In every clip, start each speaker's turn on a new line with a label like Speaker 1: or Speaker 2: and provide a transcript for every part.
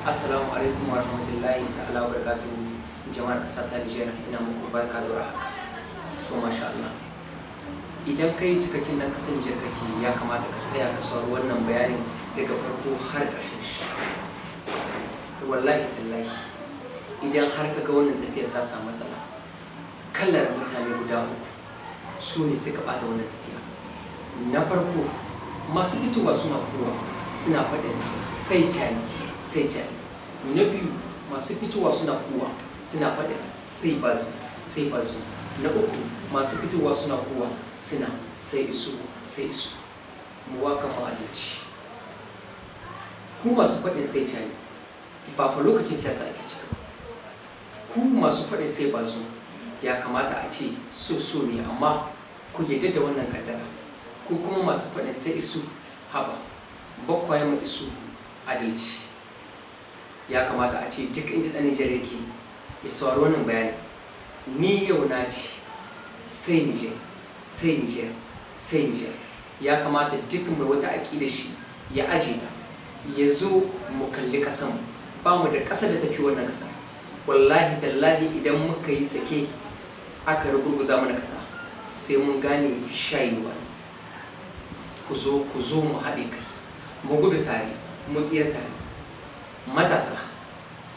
Speaker 1: Assalamu alaikum wa rahmatullahi ta'ala wa barakatuhu. Jama'ar ƙasa ta Nijar, ina muku barka da warhaka. To masha Allah. Idan kai cikakken ɗan ƙasar Nijar kake, ya kamata ka tsaya ka saurari wannan bayanin daga farko har ƙarshen shi. Wallahi tallahi, idan har ka ga wannan tafiyar ta samu matsala, kalar mutane guda uku su ne suka ɓata wannan tafiya. Na farko, masu fitowa suna kowa suna faɗin "sai Tchiani, sai Tchiani". Na biyu, masu fitowa suna kowa suna faɗin "sai Bazoum, sai Bazoum". Na uku, masu fitowa suna kowa suna "sai Issou, sai Issou". Mu wa kanmu adalci. Ku masu faɗin "sai Tchiani", ba fa lokacin siyasa ake cika ba. Ku masu faɗin "sai Bazoum", ya kamata a ce so so ne, amma ku yarda da wannan kaddara. Ku kuma masu faɗin "sai Issou", haba, bakwaye ma Issou adalci. Ya kamata a ce duk inda ɗan Nijar yake ya saurari wannan bayani. Ni yau na ce sai Nijar, sai Nijar, sai Nijar. Ya kamata duk mai wata aƙida shi ya aje ta, ya zo mu kalli ƙasanmu. Ba mu da ƙasa da tafi wannan ƙasa. Wallahi tallahi, idan muka yi sake aka rugurguza mana ƙasa, sai mun gane shayewa. Ku zo, ku zo mu haɗe kai, mu gudu tare, mu tsira tare. Matasa,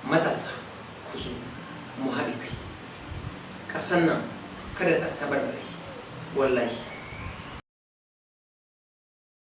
Speaker 1: matasa, ku zo mu haɗe kai. Ƙasar nan kada ta tabarbare. Wallahi.